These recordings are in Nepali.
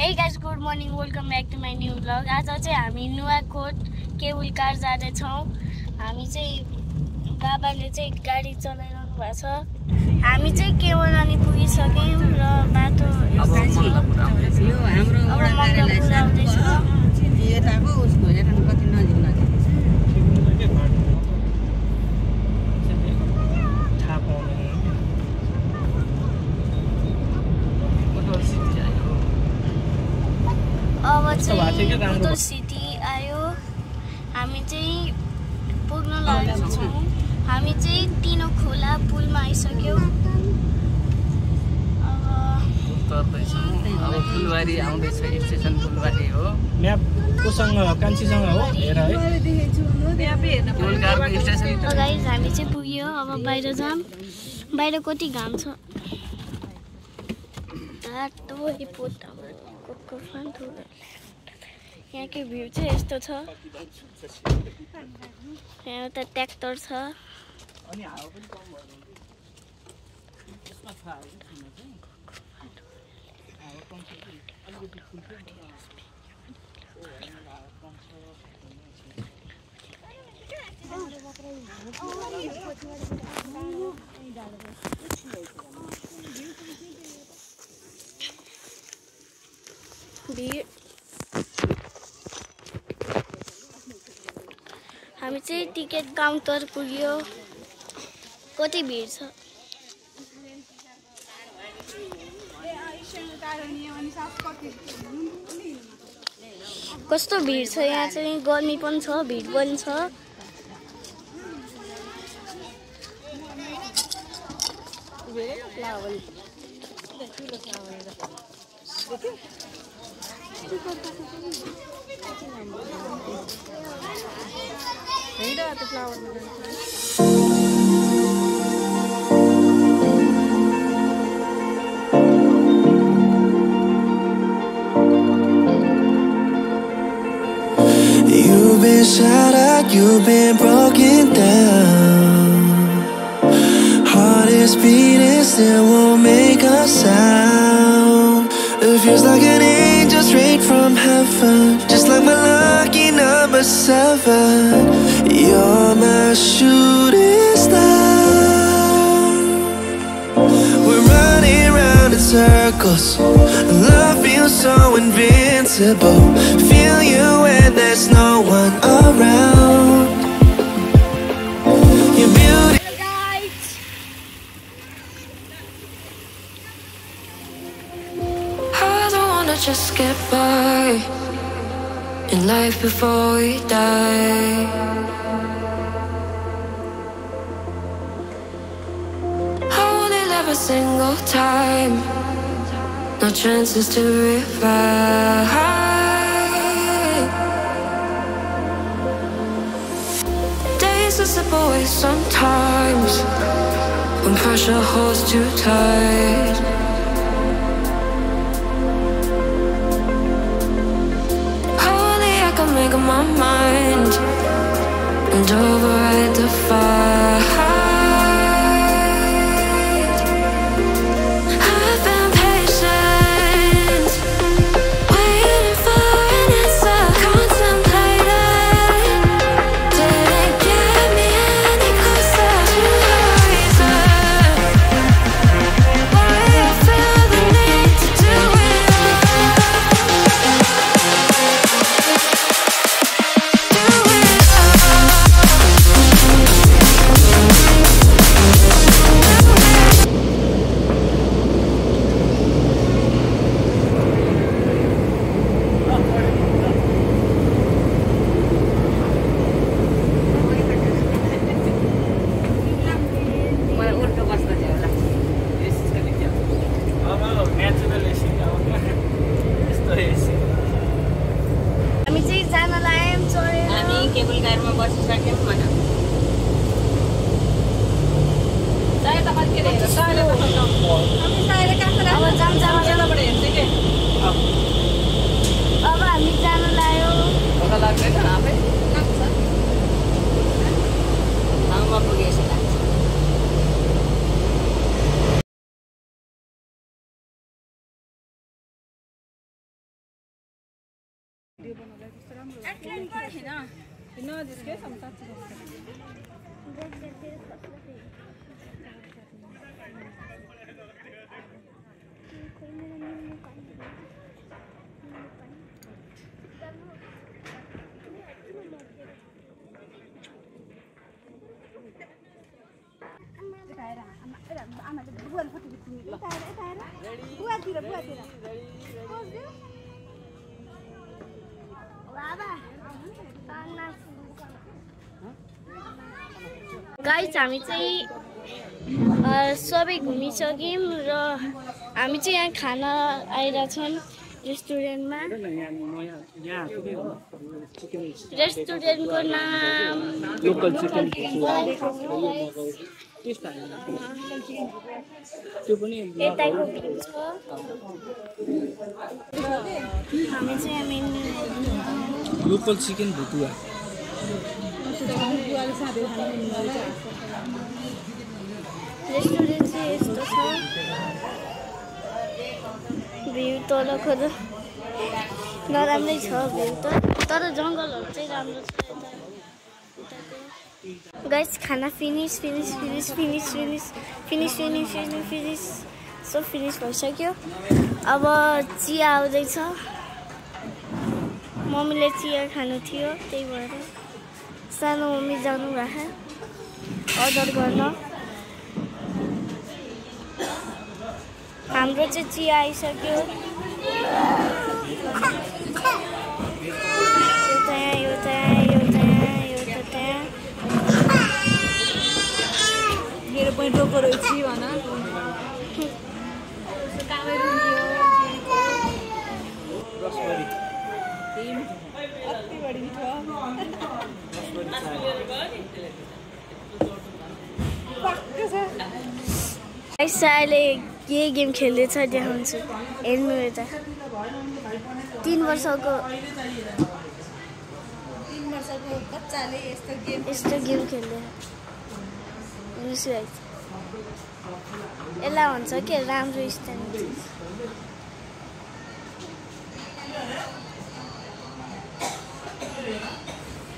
Hey guys, good morning. Welcome back to my new vlog. आज चाहिँ हामी नुवाकोट केबुल कार जाँदैछौँ। हामी चाहिँ बाबाले चाहिँ गाडी चलाइरहनु भएको छ। हामी चाहिँ केवल अनि पुगिसक्यौँ र बाटो अब मङ्गलपुर आउँदैछ। यताको उसको हेर्नु कति नजिक नजिक अब चाहिँ उत्तर सिटी आयो। हामी चाहिँ पुग्न लागेको छौँ। हामी चाहिँ तिनो खोला पुलमा आइसक्यौँ। अब फुलबारी आउँदैछ। स्टेसन फुलबारी हो। म्याप कोसँग कान्छीसँग हो हेर है। गाइस हामी चाहिँ पुग्यो। अब बाहिर जाम। बाहिर कति घाम छ। यहाँको भ्यू चाहिँ यस्तो छ। यहाँ एउटा ट्र्याक्टर छ। हामी चाहिँ टिकट काउन्टर पुग्यो। कति भिड छ। कस्तो भिड छ। यहाँ चाहिँ गर्मी पनि छ, भिड पनि छ। You've been shattered, you've been broken down. Heart is beating, still won't make a sound. It feels like an angel straight from heaven, just like my lucky number 7. You're my shooting star. We're running round in circles. Love feels so invincible. Feel you when there's no one around. Your beauty. I don't wanna just get by in life before we die. I want it every single time. No chances to revive. Days are slip away sometimes when pressure holds too tight. Only I can make up my mind and override the fight. हामी चाहिँ जान लाग्यौँ चढेर। हामी केबुल कारमा बसिसक्यौँ भन। अब हामी जान लाग्यो। लाग्दैन आफै ठाउँमा पुगेछ। गाइस हामी चाहिँ सबै घुमिसक्यौँ र हामी चाहिँ यहाँ खाना आइरहेछौँ रेस्टुरेन्टमा। रेस्टुरेन्टको नाम लोकल चिकन त्यो पनि यताको छ। हामी चाहिँ मेन्यु लोकल चिकन भुटुवा रेस्टुरेन्ट चाहिँ यस्तो छ। भ्यू तल खोज नराम्रै छ भ्यू त, तर जङ्गलहरू चाहिँ राम्रो छ यता। गाइस खाना फिनिस सब फिनिस भइसक्यो। अब चिया आउँदैछ। मम्मीले चिया खानु थियो त्यही भएर सानो मम्मी जानु भयो अर्डर गर्न। हाम्रो चाहिँ चिया आइसक्यो। मेरो पनि टोको रहेछ भन अहिले के गेम खेल्दैछ देखाउँछु, हेर्नु यता। 3 वर्षको बच्चाले यस्तो गेम खेल्दै यसलाई भन्छ के राम्रो स्ट्यान्ड।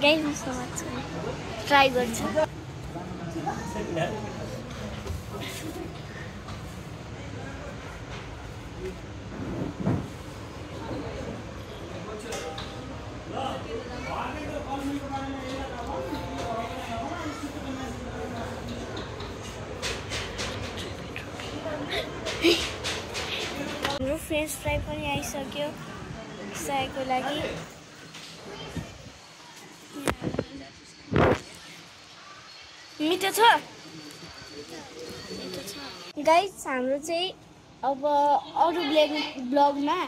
गाइस म समात्छु, ट्राई गर्छु। हाम्रो फ्रेन्च फ्राई पनि आइसक्यो सायको लागि। मिठो छ गाइस। हाम्रो चाहिँ अब अरू ब्लगमा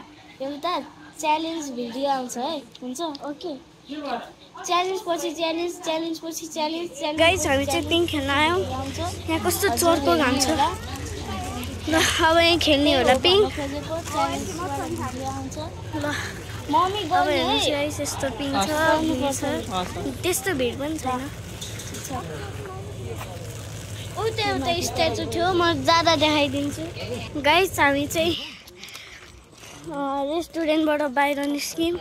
एउटा च्यालेन्ज भिडियो आउँछ है, हुन्छ? ओके, च्यालेन्ज पछि च्यालेन्ज। गाइस हामी चाहिँ पिङ खेल्न आयौँ। यहाँ कस्तो चोरको घाम छ। ल अब यहाँ खेल्ने होला पिङ। ल अब हेर्नुहोस् गाइस यस्तो पिङ छ, त्यस्तो भिड पनि छैन। उता स्ट्याचु थियो, म जाँदा देखाइदिन्छु। गाइस हामी चाहिँ रेस्टुरेन्टबाट बाहिर निस्क्यौँ।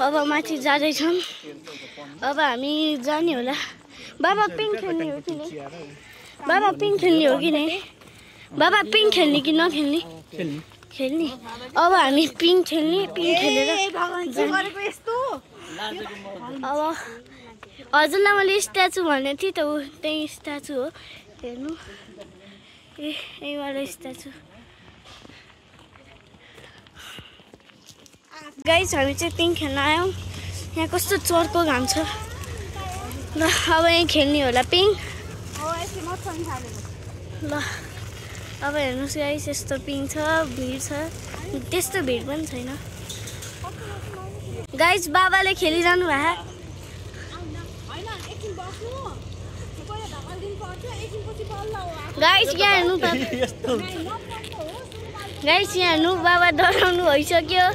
अब माथि जाँदैछौँ। अब हामी जाने होला। बाबा पिङ खेल्ने हो कि नहीं? बाबा पिङ खेल्ने हो कि नहीं? बाबा पिङ खेल्ने कि नखेल्ने? खेल्ने। अब हामी पिङ खेल्ने, पिङ खेलेर अब हजुरलाई मैले स्ट्याचु भनेको थिएँ त, ऊ त्यही स्ट्याचु हो। हेर्नु यहीँबाट स्ट्याचु। गाइस हामी चाहिँ पिङ खेल्न आयौँ। यहाँ कस्तो चोरको घाम छ। ल अब यहाँ खेल्ने होला पिङ। ल अब हेर्नुहोस् गाइस यस्तो पिङ छ, भिड छ, त्यस्तो भिड पनि छैन। गाइस बाबाले खेलिरहनु भयो। गाइस यहाँ हेर्नु त, गाइस यहाँ हेर्नु बाबा डराउनु भइसक्यो।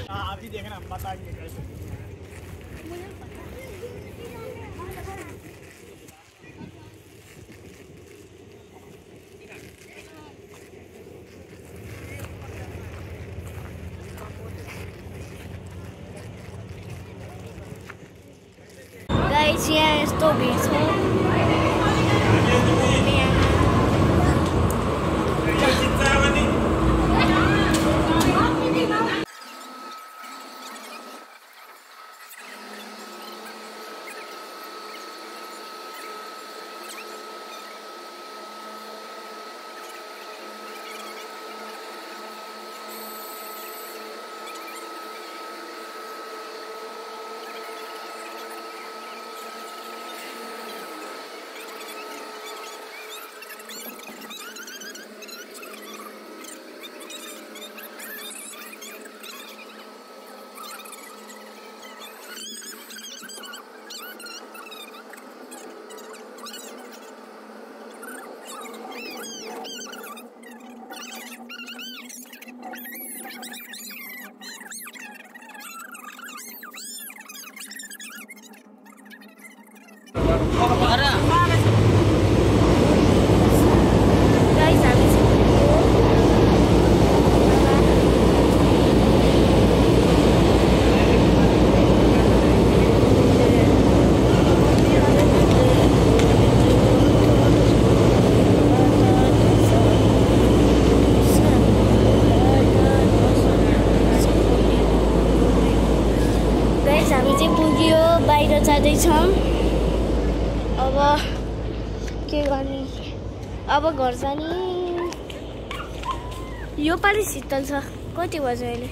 गाइस यहाँ यस्तो भिड छ जाँदैछौँ अब के गर्ने अब घर जाने यो पालि शीतल छ कति बज्यो अहिले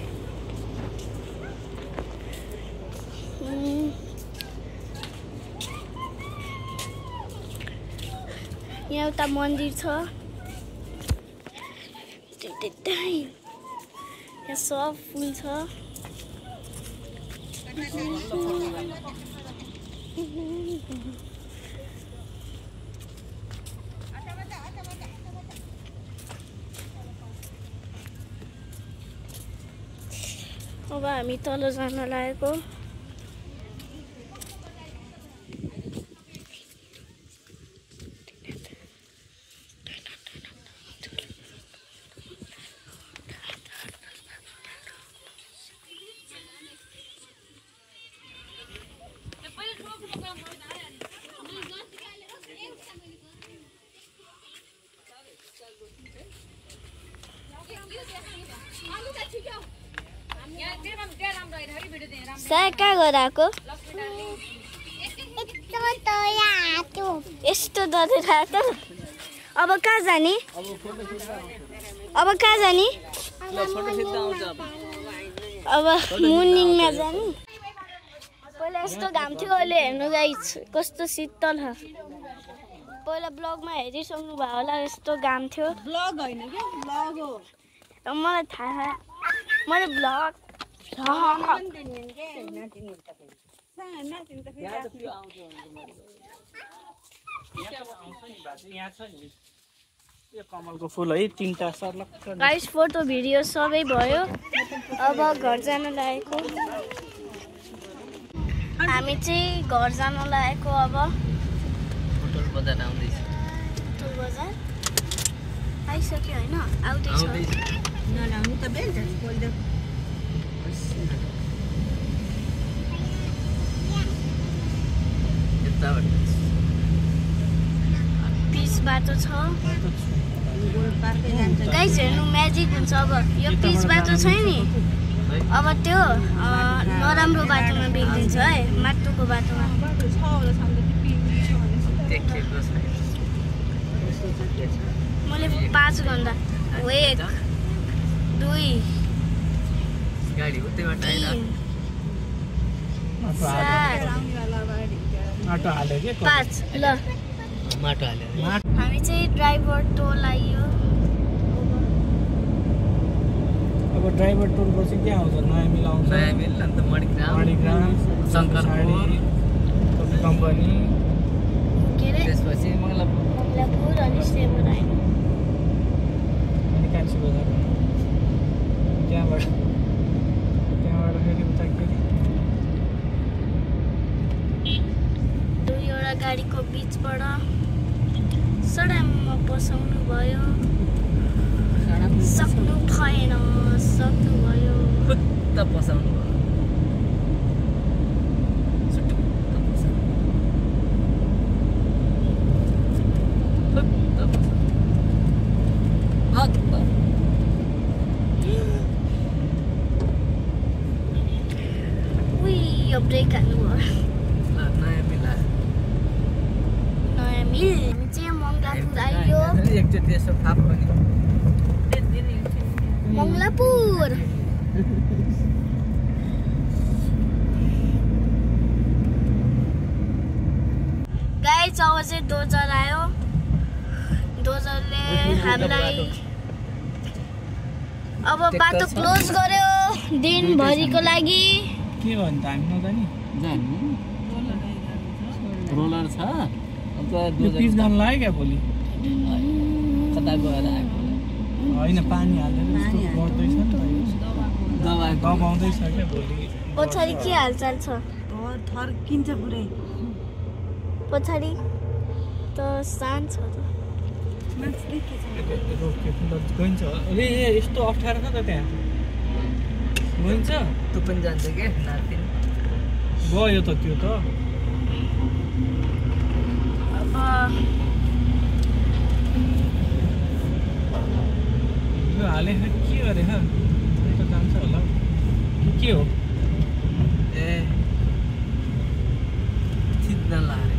यहाँ एउटा मन्दिर छ यहाँ सब फुल छ अब हामी तल जान लागेको सायद कहाँ गएर आएको यस्तो डरेर आएको अब कहाँ जाने अब मर्निङमा जाने पहिला यस्तो घाम थियो अहिले हेर्नु गाइस कस्तो शीतल छ पहिला ब्लगमा हेरिसक्नु भयो होला यस्तो घाम थियो ब्लग होइन के ब्लग हो मलाई थाहा मैले ब्लग कमलको फुल है तीनटा सर्लक्क गाइस फोटो भिडियो सबै भयो अब घर जान लागेको हामी चाहिँ घर जान लागेको अब टोल बजार आउँदैछ टोल बजार आइसक्यो हैन आउँदैछ नलाउनु त बेल बोल्दै पिच बाटो छ गाइस हेर्नु म्याजिक हुन्छ अब यो पिच बाटो छ नि अब त्यो नराम्रो बाटोमा बिग्रिन्छ है माटोको बाटोमा मैले 5 घण्टा 1 2 गाडी उतैबाट आइला 5 ल माटो हाल्यो हामी चाहिँ ड्राइभर टोल आइयो अब ड्राइभर टोलपछि के आउँछ नयाँ मिल आउँछ नयाँ मिल अन्त मणिग्राम शङ्करपुर कम्पनी के रे त्यसपछि मङ्गलापुर अनि सेवन आयो अनि कान्छी बजार त्यहाँबाट फेरि उता के दुईवटा गाडीको बिचबाट सडकमा पसाउनु भयो सक्नु भएन सक्नुभयो खुट्टा पसाउनु भयो ढिलो ब्रेक हाल्नुभयो नयाँ मिला नयाँ मिल हामी चाहिँ मङ्गलापुर आइयो एकचोटि यसो थाप पनि मङ्गलापुर गाइस अब चाहिँ डोजर आयो डोजरले हामीलाई अब बाटो क्लोज गर्यो दिनभरिको लागि के भन्छ हामी नजाने जानु रोलर छ अन्त यो पिच जानु लाग्यो क्या भोलि कता गएर आएको होइन पानी हालेर यस्तो गर्दैछ नि त दबाउँदैछ क्या भोलि पछाडि के हालचाल छ थर्किन्छ पुरै पछाडि त शान्त छ त गइन्छ अरे यस्तो अप्ठ्यारो छ त त्यहाँ गइन्छ तँ पनि जान्छ क्या नाति गयो त त्यो त अब यो हाले के गरे त जान्छ होला के हो ए चित्त नलाएर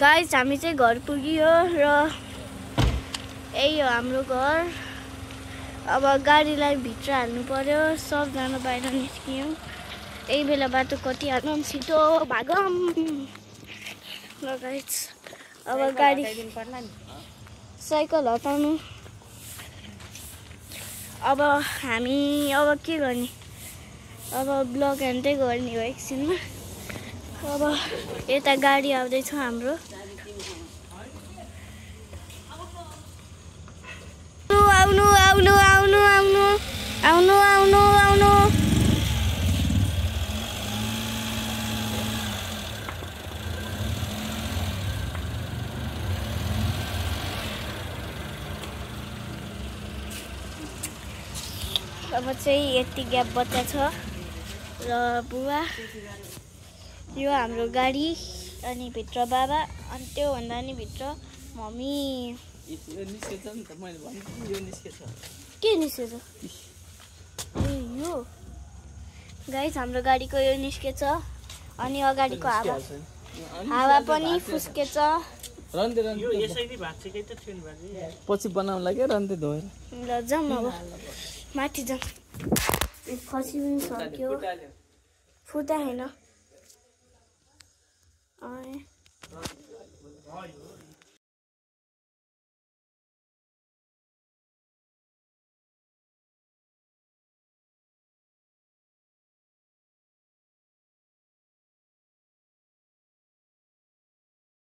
गाइस हामी चाहिँ घर पुग्यो र यही हो हाम्रो घर अब गाडीलाई भित्र हाल्नु पर्यो सबजना बाहिर निस्कियौँ यही बेला बाटो कति हाल्नु छिटो भागम ल गाइस अब गाडी साइकल हटाउनु अब हामी अब के गर्ने अब ब्लग हान्दै गर्ने हो एकछिनमा अब यता गाडी आउँदैछ हाम्रो आउनु आउनु आउनु आउनु आउनु आउनु आउनु अब चाहिँ यति ग्याप बच्चा छ र बुवा यो हाम्रो गाडी अनि भित्र बाबा अनि त्योभन्दा नि भित्र मम्मी निस्केछ नि त मैले भनेको यो निस्केछ के निस्केछ ए यो गाइस हाम्रो गाडीको यो निस्केछ अनि अगाडिको हावा पनि फुस्केछ रन्ते यो यसैले भाँचेकै त थियो नि बाजे पछि बनाउनु लाग्यो रन्ते धोएर ल जाउँ अब माथि जाउँ फसी पनि सक्यो फुटा होइन